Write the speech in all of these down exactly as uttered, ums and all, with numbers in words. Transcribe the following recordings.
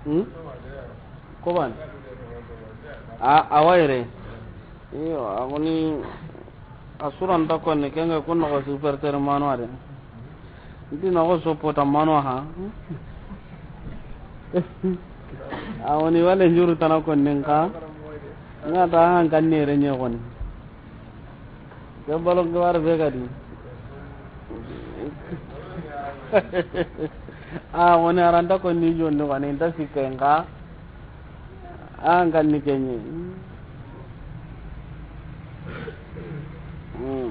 Hmm? Ko ban? A, a wayre. Iyo, a koni a suranta konni, kenga kun noxo supporter mano a de. Nti noxo sopota mano ha. A woni wale njuru tana konni nka. Nga ta han kan nere nye koni. Ke balon ke wara be gadi. A woni aranta konni jondi wani nta sikke nka. An kan ni kenye. Hmm.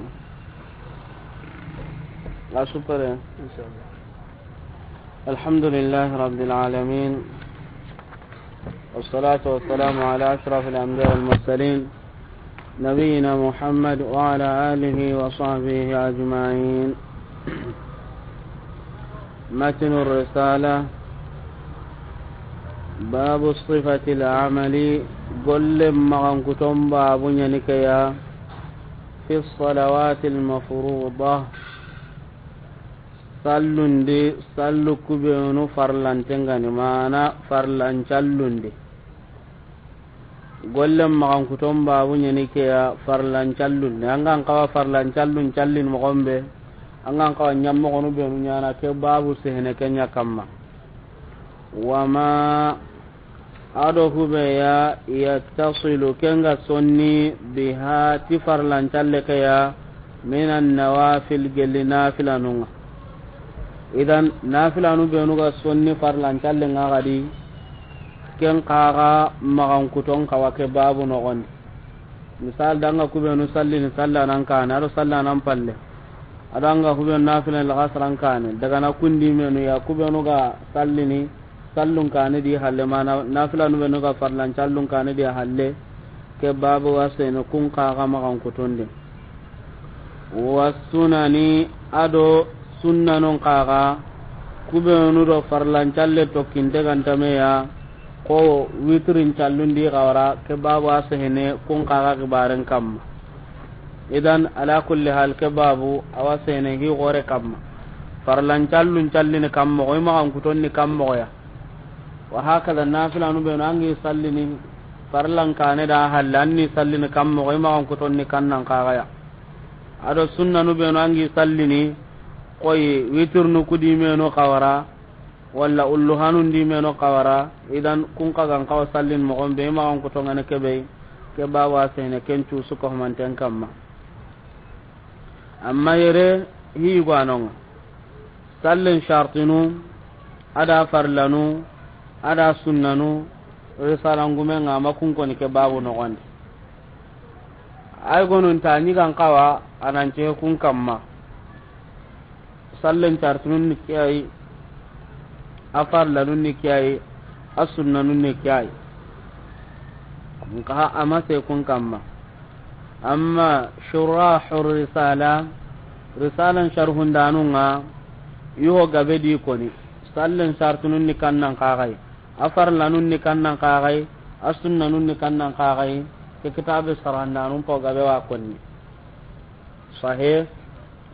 La supere. Inshallah. الحمد لله رب العالمين، والصلاة والسلام على أشرف الأنبياء والمرسلين، نبينا محمد وعلى آله وصحبه أجمعين. متن الرسالة، باب صفة العمل، golle maxankuton baabu ɲa ni ke ya, في الصلوات المفروضة، sallundi, sallu kubenu farlanten ga ni, mana farlancallundi. Golle maxankuton baabu ɲa ni ke ya farlancallundi. An ga n xawa farlancallun callin moxon be, an ga n xawa ɲammoxonu benu ɲaana ke baabu sehene ke ɲa kamma. وما A do hube ya, yattasilu, ken ga sonni, biha, ti farlancalle ke ya, minan nawafil, gelli nafilanun ŋa. Idan, nafilanu benu ga sonni farlancalle ŋa gadi, ken xa ga maxankuton xawa ke baabu noxondi. Misal, danga kubenu sallini sallanan kane, a do sallanan palle. A do anga kubenu nafila laxasaran kane, daga na kundi menu ya, kubenu ga sallini sallun kane di halle, mana nafilanu benu ga farlancallun kane di halle, ke baabu wa sene kun xa ga maxankutondi. Wa sunani, a do sunnanun xa ga, kubenu do farlancalle tokkinte ga nta me ya, ko witirin callundi xawara, ke baabu a sehene kun xa ga xibaren kamma. Idan, ala kulli hal, ke baabu a wa sehene hi xore kamma. Farlancallun callini kammoxo, i maxankutonni kammoxo ya. Wa hakada, nafilanu benu an gi sallini farlan kane da halle, an ni sallini kammoxo, i maxankutonni kannan xa ga ya. A do sunnanu benu an gi sallini, koyi witirnu kudi menu xawara, walla ullu hanundi menu xawara, idan kun xa ga n xawa sallin moxon be, i maxankuton ŋa ni ke be, ke baabu a sehene ken cu su ko manten kamma. Amma yere hi gwanon ŋa. Sallen shartinu, a da farlanu, a da sunnanu, risalangumen ŋa ma kun koni ke baabu noxondi. Ay gonun ta ɲi ga n xawa, a nan ce kun kamma. Sallen cartunun ni ke yi, a farlanun ni ke yi, a sunnanun ni ke yi. Nka a ma se kun kamma. Amma shurahur risala, risalan sharhundanun ŋa, yuho gabe di koni. Sallen cartunun ni kannan xa ga yi, a farlanun ni kannan xa ga yi, a sunnanun ni kannan xa ga yi, ke kitabe sharhandanun po gabe wa konni. Sahih.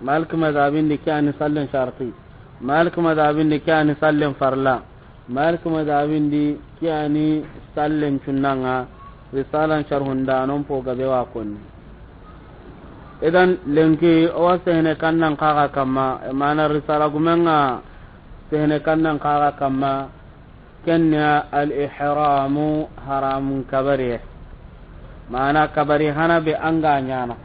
Malik madhabin di ke ya ni sallen sharti. Malik madhabin di ke ya ni sallen farla. Malik madhabin di ke ya ni sallen cunnan ŋa. Risalan sharhundanon po gabe wa konni. Idan lenki o wa sehene kannan xa ga kamma, mana risalagumen ŋa sehene kannan xa ga kamma. Ken ya al ihramu, haramun kabare. Mana kabare hana be an ga ɲaana.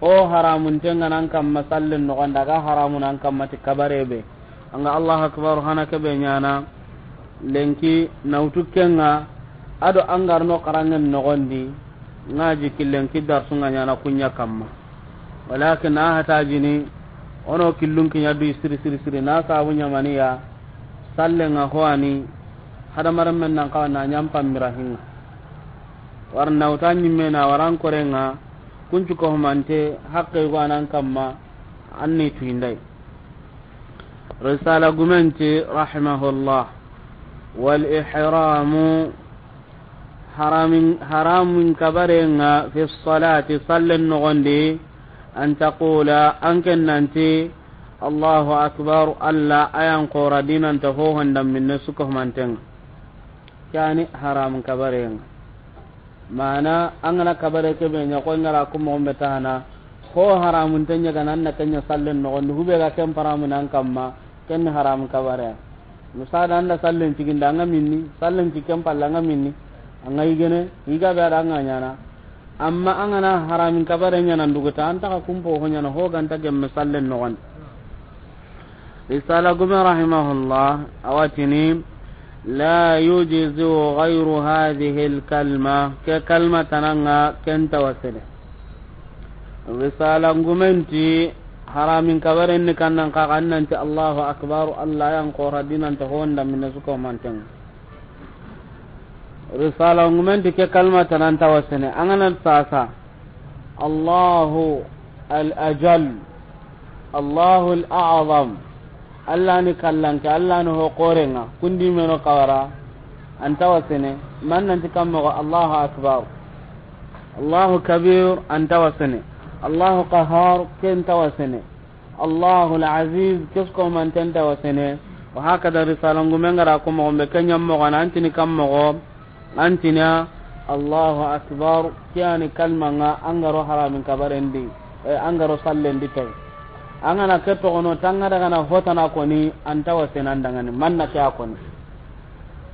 O haramunten ŋa nan kamma sallen noxon da ga haramun an kamma ti kabare be. An ga Allahu akbar hana ke be ɲaana. Lenki na wutu ken ŋa, a do an ga ri no xaranŋen noxondi. Ŋa jiki lenki darsun ŋa ɲaana kun ɲa kamma. Walakin a hatajini, o no killun kiɲa du siri siri siri, na sabu ɲa mani ya, sallen ŋa ho ani, hadamarenmen nan xawa na ɲa n pamira hinŋa. Wari na wuta ɲimme na wara n koren ŋa, kun cu ko humante, haqqe go a nan kamma, an ni tuyinday. Risalagumen ti, rahimahullah, wal ihramu, haramin, haramun kabare ŋa fi salati, sallen noxondi, An taqula, an ken nanti, Allahu akbar, Alla a yan xoora dinanta hohon da minne su ko manten. Kani haram kabaren. Mana an ga na kabare ke be ɲa ko n ga ra ku moxo be ta hana, ho haramun te ɲa ga na an na ken ɲa sallen noxon di, hube ga ken paramu nan kamma, ken ni haram kabare. Misali, an da sallen ciginda, an ga minni, sallen cikken palla, an ga minni, an ga yigene, yiga be a da an ga ɲaana. Amma an ga na haramin kabare ɲaana nduguta, an ta xa kumpo ho ɲaana, ho ga nta gemme sallen noxon di. Risala gume rahimahullah, a wa tini, لا يجزئ غير هذه الكلمة. Ke kalma tana ŋa ken ta wa sene. Risala gumen ti haramin kabaren ni kannan xa, an nanti Allahu akbar, Alla yan xoora dinanta hohon da minne su ko manten. Risala gumen ti ke kalma tana nta wa sene. An ga na sasa, Allahu al-ajal, Allahu al-a'zam. Alla ni kallanke, Alla ni ho xoren ŋa, kundi meno kawara, an ta wa sene, man nanti kammoxo, Allahu akbar. Allahu kabir, an ta wa sene. Allahu qahhar, ken ta wa sene. Allahu al-aziz, ke su ko manten ta wa sene. Wa hakada risala gumen ga ra ku moxo be, ken ɲa moxo na, an tini kammoxo, an tina, Allahu akbar, ke yani kalma ŋa an ga ro haramin kabaren di, eh, an ga ro sallen di tay. An ga na ke toxono, tanga daga na hotana koni, an ta wa sene an da ŋa ni, man na ke a koni.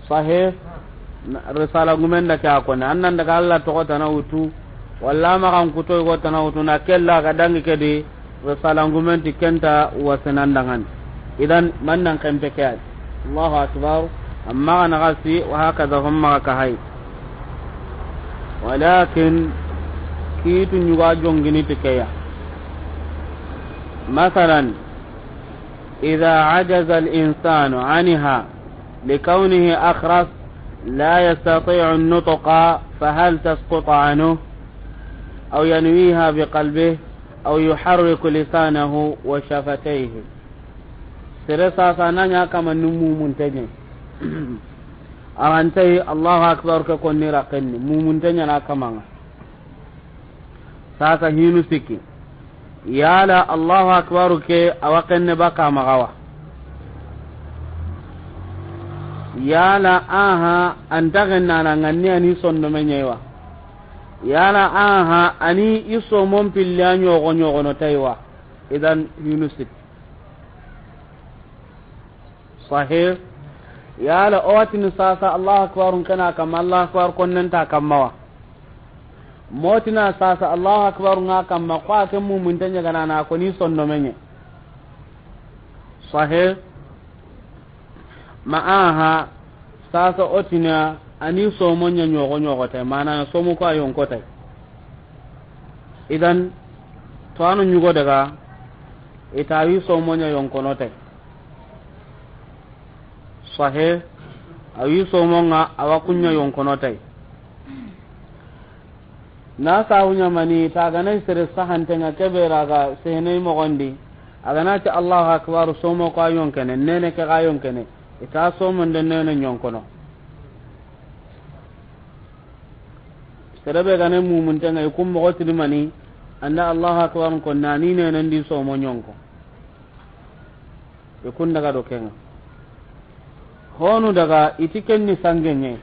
Sahih, na, risala gumen da ke a koni, an nan daga Alla toxo tana wutu, walla ma kan kuto go tana wutu, na kella ga dangi ke di, risala gumen ti ken ta wa sene an da ŋa ni. Idan, man nan kempe ke ay. Allahu akbar. Amma ga na ga si, wa hakada hon ma ga ka hay. Walakin, kiitu ɲuga jongini ti ke ya. Masalan, إذا عجز الإنسان عنها لكونه أخرس لا يستطيع النطق، فهل تسقط عنه؟ أو ينويها بقلبه؟ أو يحرك لسانه وشفتيه. Sere sasa na ɲa kama ni mumunte ɲa. Arantay Allahu akbar ke konni rakenni, mumunte ɲa na kama ŋa. Sasa hinu sikki. Yala Allahu akbaru ke a wa kenne baka maxa wa? Yala aha, an ta genna na ŋanni a ni sondome ɲa yi wa? Yala aha, a ni i somon pilli a ɲogo ɲogono ta yi wa? Idan hinu sikki. Sahih. Yala o wa tini sasa Allahu akbar n ke na kamma, Allahu akbar konnen ta kamma wa? Mo tina sasa Allahu akbar ŋa kamma, ko a ke mumunte ɲa ga na na ko ni sondome ɲa. Sahih. Ma aha, sasa o tina a ni somo ɲa ɲogo ɲogo tay, mana na somo ko a yonko tay. Idan, to a no ɲugo daga, i ta wi somo ɲa yonkono tay. Sahih, a wi somo ŋa a wa ku ɲa yonkono tay. Na sawu ɲa mani, ta ga na sere sahante ŋa ke be ra ga sene moxon di. A ga na ti Allahu akbar, somo ko a yonkene, nene ke ga yonkene. I ta somo nde nene ɲonkono. Sere be ga ne mumunte ŋa, i kun moxo tini mani, an da Allahu akbar ko na ni nene ndi somo ɲonko. I kun daga do ke ŋa. Honu daga i ti ken ni sange ɲa.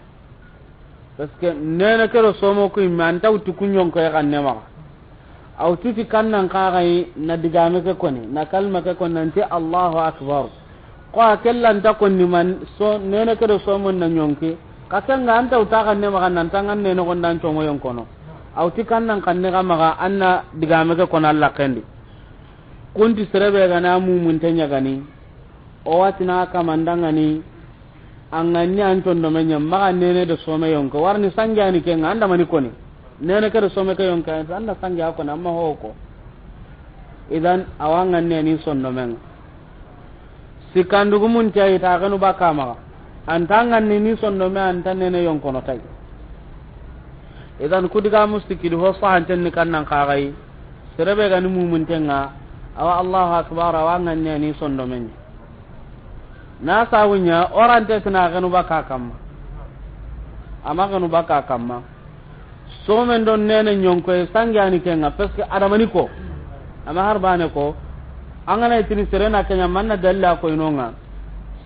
Parce que nene ke do somo ku i me an ta wutu ku ɲonko ya kanne maxa. A wutu ti kannan xa ga yi na digame ke koni, na kalma ke koni, nanti Allahu akbar. Ko a ke la nta koni man so, nene ke do somo na ɲonki. Ka ke ŋa an ta wuta kanne maxa nan ta ŋa nene ko ndan somo yonkono. A wutu kannan kanne ga maxa an na digame ke koni Alla kendi. Kun ti sere be ga na mumunte ɲa ga ni, o wa tina kama nda ŋa ni, a ŋanni an sondome ɲa, maxa nene do some yonko. Warni sange a ni ke ŋa, an da mani koni. Nene ke do some ke yonko, an da sange a koni, amma ho ko. Idan, a wa ŋanni a ni sondome ŋa. Sikandugumun ti a yi ta ganu baka maxa. An ta ŋanni ni sondome, an ta nene yonkono tay. Idan, ku digamu sikki di ho sahanten ni kannan xa ga yi. Sere be ga ni mumunte ŋa, a wa Allahu akbar, a wa ŋanni a ni sondome ɲa. Na sawu ɲa, o ra nte sina ganu baka kamma. A ma ganu baka kamma. Somen do nene ɲonko e sange a ni ke ŋa, parce que a da mani ko. Amma har bane ko, an ga na i tini sere na ke ɲa, manna dalila ko i no ŋa.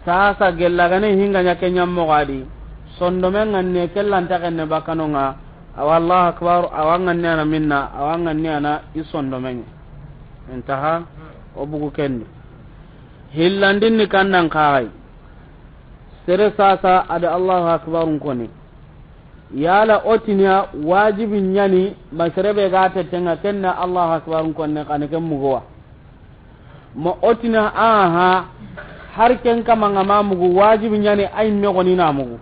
Sasa gella ga ne hinga ɲa ke ɲa moxo a di. Sondomen ŋa ne ke lanta kenne bakka no ŋa. Awa Allahu akbar, awa ŋa ne a na minna, awa ŋa ne a na i sondomen. Intaha, o bugu ken di. Hillandin ni kannan kaxay. Sere sasa a da Allahu akbar n koni. Yala o tini a wajibi ɲa ni, ma sere be ga tette ŋa, ken na Allahu akbar n konne xa ni ken mugu wa. Ma o tini a, aha, har ken kama ŋa ma mugu, wajibi ɲa ni a yi me xoni na mugu.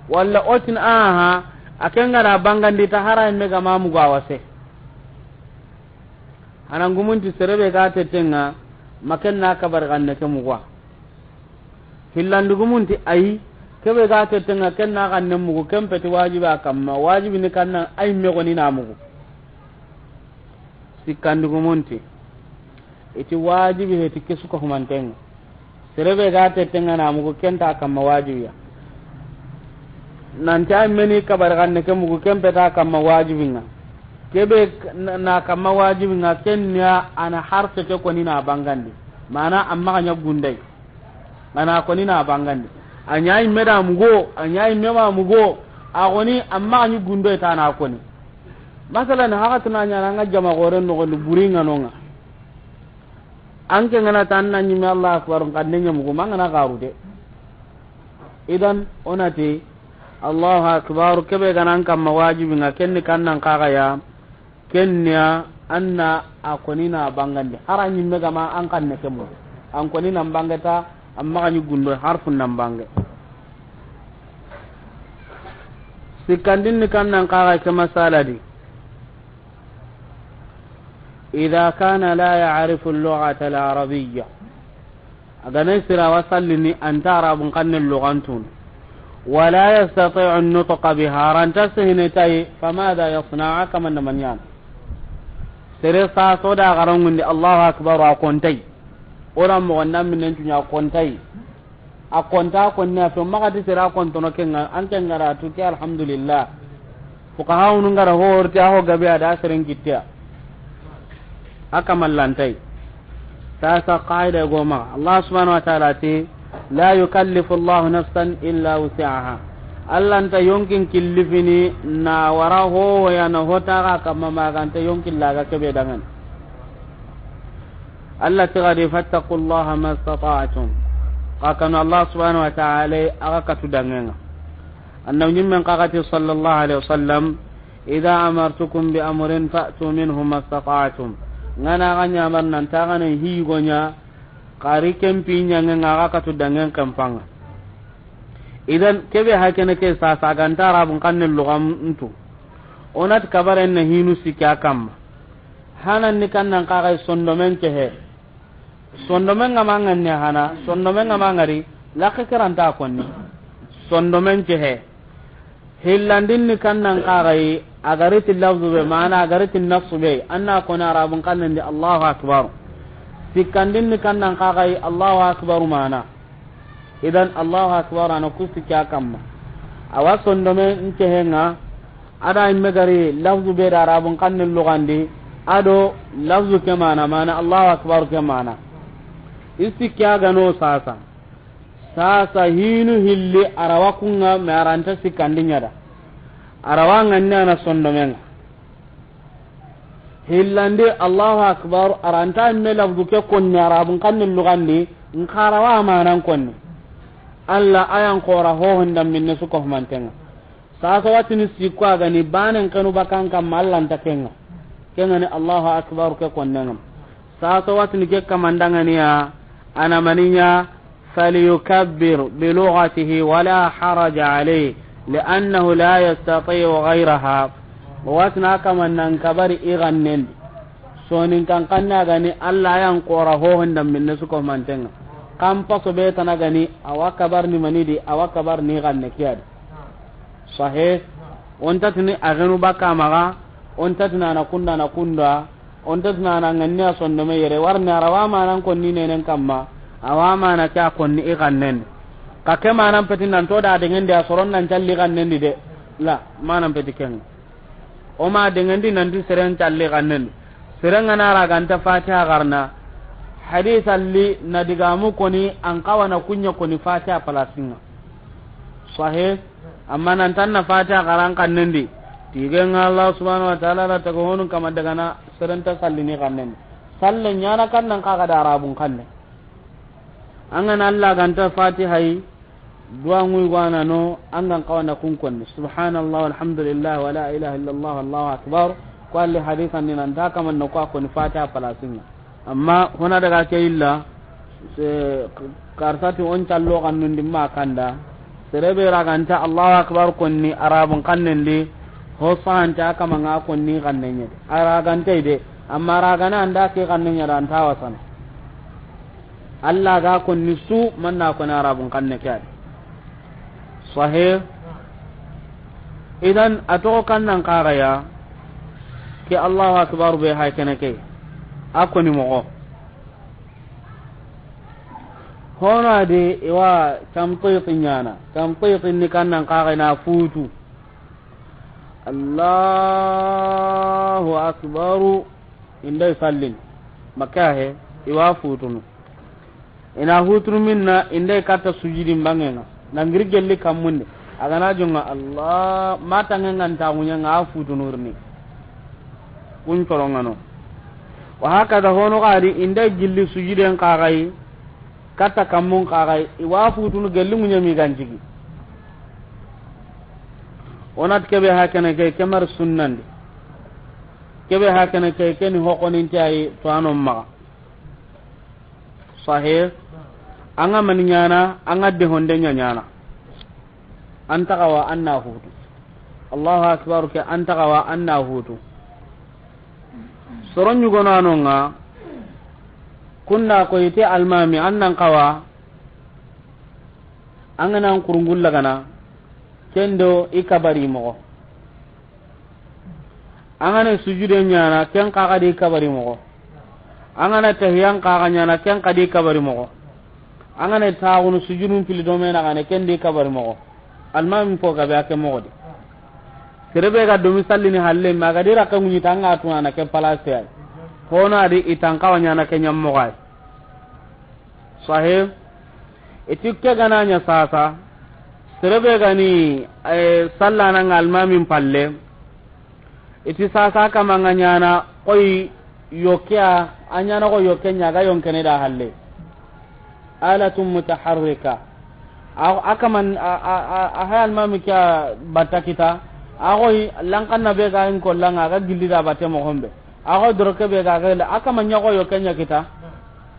Walla o tini a, aha, a ken ga da bangandi ta, har a yi me ga ma mugu a wase. Hanan gumunti sere be ga tette ŋa, ma ken na kabari xa ne ke mugu wa. Hillandi gumunti ayi, ke be ga tette ŋa, ken na xa ne mugu, ken peti wajibi a kamma, wajibi ni kannan a yi me xoni na mugu. Sikkandi gumunti, i ti wajibi he ti ke su ko humanten ŋa. Sere be ga tette ŋa na mugu, ken ta kamma wajibi ya. Nanti a yi me ni kabari xa ne ke mugu, ken peti a kamma wajibi ŋa. Ke be na, na kamma wajibi ŋa, ken ya a na har tete koni na bangandi. Mana amma xa ɲa gundai. A na koni na bangandi. A ɲa yi me da mugu, a ɲa yi me ma mugu. A koni amma xa ɲi gundo i ta na koni. Masalan, haxa tuna ɲa na ŋa jama gore no gondi buri ŋa no ŋa. An ke ŋa na tan na ɲi me Allahu akbar, n xa ne ɲa mugu, ma ŋa na xaru de. Idan, o na ti, Allahu akbar, ke be ga na an kamma wajibi ŋa, ken ni kannan kaxaya, ken ya an na a koni na bangandi. Har a yi me ga ma an xa ne ke mugu. An koni na bangata, amma xa ɲi gundo, harfun na bange. Sikkandin ni kannan kaxay ke masala di. إذا كان لا يعرف اللغة العربية. A ga na sira wa sallini a nta Arabun xanne luxan tunu. ولا يستطيع النطق بها, a ra nta sehene ta yi, فماذا يصنع, a kaman da mani ɲa na? Sere sa so da garangundi Allahu akbar a kontai. O ra moxon da minen tuɲa a kontai. A konta konni a to, maxa ti sere a kontono ke ŋa, an ke ŋa ra tu ke, alhamdulillah. Fuqahaunu ŋa ra ho worti a ho gabe a da seren kitte ya. A kamallantai. Sasa qaida go maxa. Allah subhanahu wa ta'ala ti, لا يكلف الله نفسا إلا وسعها. Allah nta yonkin killifini na wara ho ya na ho ta ga kamma ma ga nta yonkin laga ke be dangan. Allah ti ga di, فاتقوا الله ما استطعتم. Xa kanu Allah subhanahu wa ta'ala, a ga katu dangen ŋa. Annabi ɲimmen xa ga ti sallallahu alaihi wasallam, إذا أمرتكم بأمر فأتوا منه ما استطعتم. N ga na xa ɲamar nan ta xa nan hi go ɲa, xa ri ken pi ɲangen ŋa, a ga katu dangen ken pa ŋa. Idan, ke be ha ke ne ke sasa ga nta Arabun xanne luxan tu. O na ti kabaren na hinu sikki a kamma. Hanan ni kannan kaxay sondomen ke he. Sondomen ŋa ma ŋa ne hana, sondomen ŋa ma ŋa ri, laxe ke ra nta konni. Sondomen ke he. Hillandin ni kannan kaxay, a ga ri ti lafzu be, mana a ga ri ti nassu be, an na koni Arabun xannen di Allahu akbar. Sikkandin ni kannan kaxay, Allahu akbar mana. Idan, Allahu akbar, a na ku sikki a kamma. Awa sondome n cehe ŋa, a da yimme gari lafzu be da Arabun xannen luxandi, a do lafzu ke mana, mana Allahu akbar ke mana. I sikki a ga no sasa. Sasa hinu hilli a ra wa ku ŋa, me a ra nta sikkandi ɲa da. A ra wa ŋa ni a na sondome ŋa. Hillandi Allahu akbar, a ra nta me lafzu ke konni Arabun xannen luxandi, n xa ra wa manan konni. Alla a yan xora hohon da minne su ko humanten ŋa. Sasa watini sikko a ga ni banen kenu bakan kamma Alla nta ke ŋa. Ke ŋa ni Allahu akbar ke konnen ŋa. Sasa watini ke kamandan ŋa ni ya, a na mani ɲa, فليكبر بلغته ولا حرج عليه لأنه لا يستطيع غيرها. Watina kaman nan kabari i xannen di. Soninkan xanne a ga ni Alla yan xora hohon da minne su ko humanten ŋa. Kan paso be tana ga ni a wa kabar ni mani di, a wa kabar ni xanne ke ya di. Sahih. O nta tini a genu baka maxa, o nta tini a na kunda, a na kunda. O nta tini a na ŋa ni a sondome yere, warni a ra wa manan konni nenen kamma, a wa mana ke a konni i xannen di. Xa ke manan peti nan to da dengendi a soron nan calli xannen di de. La, manan peti ken ŋa. O ma dengendi nan ti seren calli xannen di. Seren ga na raganta Fatiha xarana, hadisa li na digamu koni an xawa na kunya koni Fatiha palasinŋa. Sahih. Amma nan tan na Fatiha xaran xannen di, tigen ŋa Allah subhanahu wa ta'ala da taga honun kama daga na seren ta sallini xannen di. Sallen ɲa na kannan xa ga da Arabun xanne. An ga na Allah ganta Fatiha yi, duwa ŋuy gwana no, an ga n xawa na kun konni. Subhanallah, walhamdulillah, wala ilaha illallah, Allahu akbar. Ko alli hadisan ni nan ta kaman no ko a koni Fatiha palasinŋa. Amma hona daga ke illa, se, karsati on callo xannun di ma kanda. Sere be raganta Allahu akbar konni Arabun xannen di, ho sahanta kama ŋa konni xannen ɲa. A raganta ide, amma ragana anda ke xannen ɲa da anta wasana. Allah ga konni su manna koni Arabun xanne ke adi. Sahih. Idan a toxo kannan xaxaya ke Allahu akbar be hay kene ke. A koni moxo. Hono adi iwa tamtiti ɲana. Tamtiti ni kannan xaxay na futu. Allahu akbaru. Inda i sallin. Makka he, iwa futunu. Ina hutunu minna, inda i katta sujudin bangenga. Na ngiri gelli kammunde. A ga na jonga Allah, ma tangenga nta ŋuɲanga a futunurni. Kun corongano. Wa hakada hono gadi, inda i gilli sujuden xaxay, katta kammun xaxay, iwa futunu gelli ŋuɲami ganjigi. Onat kebe hakene ke, kemar sunnandi. Kebe hakene ke, keni hokoninti ayi to anon maxa. Sahih. An ga mani ɲana, an ga de honde ɲa ɲana. An taxawa an na hutu. Allahu akbar ke an taxawa an na hutu. Soro ɲugono anonga, kunda ko ite almami an nan xawa, an ga nan kurungulla gana, kendo i kabari moxo. An ga na sujude ɲana, ken xaxa di kabari moxo. An ga na tahiyan xaxa ɲana, ken xa di kabari moxo. An ga na taxunu sujudun pili do mena gane, ken di kabari moxo. Almami fo gabe a ke moxo di. Sere be ga domi sallini halle, ma ga di rakka ŋuɲi tanga tunana ke place ay. Hono adi itan xawa ɲana ke ɲam moxo ay. Sahih. Iti ke gana ɲa sasa. Sere be gani, eh, sallana nga almamin palle. Iti sasa kamanga ɲana koy yokke a, a ɲana ko yokke ɲa ga yonkene da halle. Alatun mutaharrika. A, a kaman, a, a, a, a hay almami kya batta kita. A koy lankanna be ga in kollanga ga gilli da batte mo hombe. A koy doroke be ga ga a kaman ɲa ko yokke ɲa kita.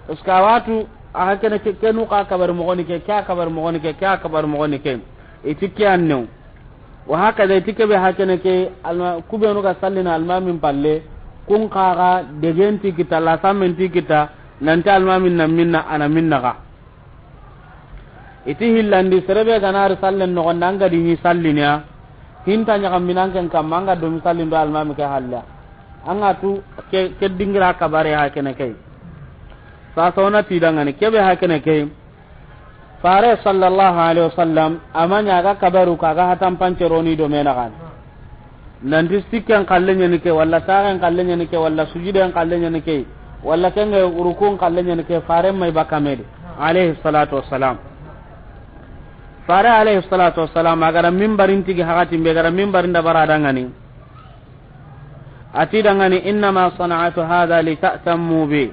Parce que a watu, a hakene ke, kenu ka kabar mogoni ke, kya kabar mogoni ke, kya kabar mogoni ke. Iti ke annew. Wa hakada iti kebe hakene ke, alma, kubenu ga sallina almamin palle, kun kaga degenti kita, lasamenti kita, nanti almamin na minna, ana minna ga. Iti hillandi, serebe ganari sallen nogonda, an ga di ni salliniya, hinta ɲaga minan ken kamma, an ga domi sallin do almami ke halla. An ga tu ke, ke dingira kabare hakene ke. Sasa ona ti dangani, kebe hakene ke. Fare sallallahu alaihi wasallam, a ma ɲa ga kabaru ka ga hatan panceroni do mena gani. Nanti sikken kalle ɲani ke, walla taxen kalle ɲani ke, walla sujuden kalle ɲani ke, walla kenge rukun kalle ɲani ke, fare may bakamedi, alaihi salatu wassalam. Fare alaihi salatu wassalam, a gara mimbarin tigi hakatin be, gara mimbarin da bara dangani. Ati dangani, "Innama sana'tu hadha lita'tammu bi,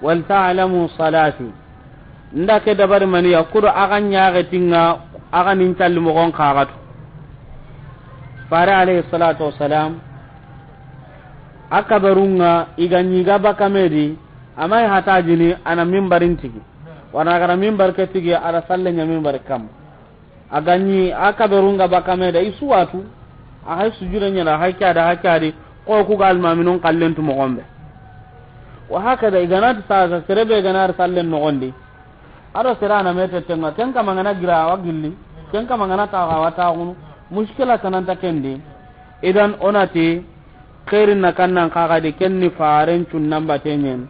wal ta'lamu salati." Nda ke dabari maniya, kudo aga ɲaxe tinga, aga nin calli mogon kaxatu. Fare alayhi salatu wassalam, a kabarunga, i ga ɲiga bakamedi, amay hatajini, ana mimbarin tigi. Wana gara mimbar ke tigi, ara salle ɲa mimbar kam. A ga ɲi a kaberun ga bakame da i suwatu, a hay sujure ɲana, hay kya da, hay kya di, ko ku ga almaminun kallen tu moxon be. Wa hakada, i gana ti sasa, sere be gana ri sallen noxon di. A do sere na mete tenga, ken kama ngana gira wa gilli, ken kama ngana taxa wa taxunu, muskila tananta ken di. Idan onati, Xeerin na kannan kaxa di, ken ni faren cunnan bateɲen.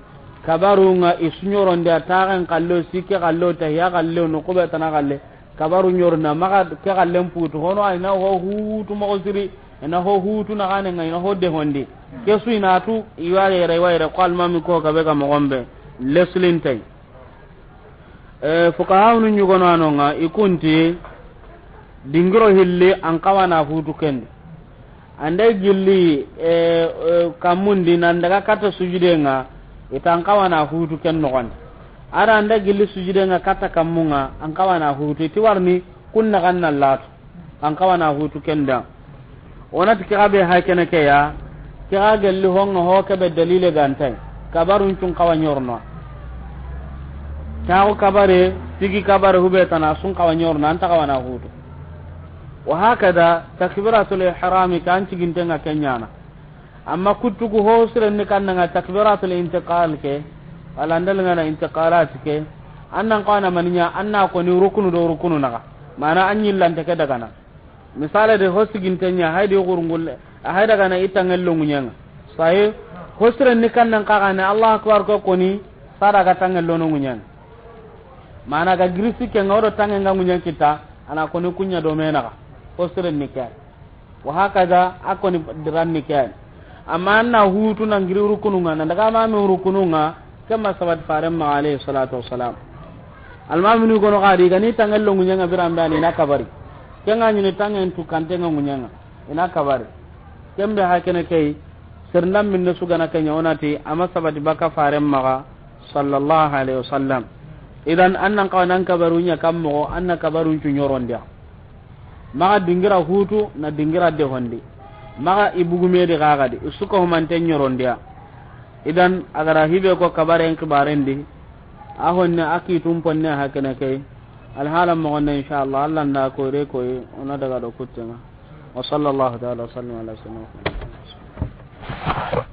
Kabarunga i suɲoronde a taxen kallo, sikke kallo, tahiya kallo, nukube tana kalle. Kabaru ɲorna maxa ke kallen putu. Hono ayna ho hutu moxo siri. I na ho hutu na xane ŋa, i na ho dehondi. Ke su i na tu, i wa yere, i wa yere, ko almaami ko gabe ga moxo be, leslintay. E, fuqahawunu ɲugono a no ŋa, i kunti, dingiro hilli, an xawa na hutu kendi. An da gilli, e, e, kammundi, nan daga katta sujude ŋa, i ta an xawa na hutu ken noxondi. A da an da gilli sujude ŋa katta kammu ŋa, an xawa na hutu, i ti warni, kun na xan na latu. An xawa na hutu kenda. Wonati ke ga be ha kene ke ya, ke ga gelli ho ŋa ho ke be dalile ga nta yi. Kabarun cun xawa ɲorono. Taxu kabare, tigi kabare hube tana sun xawa ɲorono, an ta xawa na hutu. Wa hakada, takbiratul ihrami ka an ciginte ŋa ke ɲaana. Amma kuttugu ho sirenni kanna ŋa takbiratul intiqal ke, wala ndal ŋa na intiqalat ke, an nan xawa na mani ɲa, an na koni rukunu do rukunu naxa. Mana an ɲillante ke dagana. Misale de ho siginte ɲa, haydi xurungulle, a hayda gana i tanŋen lo ŋuɲen ŋa. Sahi, ho sirenni kannan xa gane, Allahu akbar ko koni, sada ga tanŋen lo no ŋuɲen ŋa. Mana ga girisi ke ŋa, o do tanŋen ga ŋuɲen kita, a na koni kuɲa do me naxa. Ho sirenni ke. Wa hakaza, a koni diranni ke. Amma an na hutu nan giri rukunu ŋa, nan daga ma me rukunu ŋa, ke ma sabati faren maxa alayhi salatu wassalam. Almaami nu gono xadi, i ga ni tanŋen lo ŋuɲen ŋa biran be, a ni na kabari. Ke ŋa ɲini tanŋen tu kante ŋa ŋuɲen ŋa, i na kabari. Ken be ha kene ke yi, sirndan minne su gana ke ɲa, wonati a ma sabati baka faren maxa, sallallahu alayhi wasallam. Idan, an nan xawa nan kabaru ɲa kan moxo, an na kabarun cu ɲorondiya. Maxa dingira hutu, na dingira dehondi. Maxa i bugume di xaxadi, i suka humante ɲorondiya. Idan, a ga ra hibe ko kabaren kibaren di, a honne a kitun ponne ha kene ke yi. Alhala moxonne, inshallah, Allah nda koyre koyi, o na daga do kuttenŋa. Wa sallallahu ta'ala wa sallam ala sayyidina Muhammad.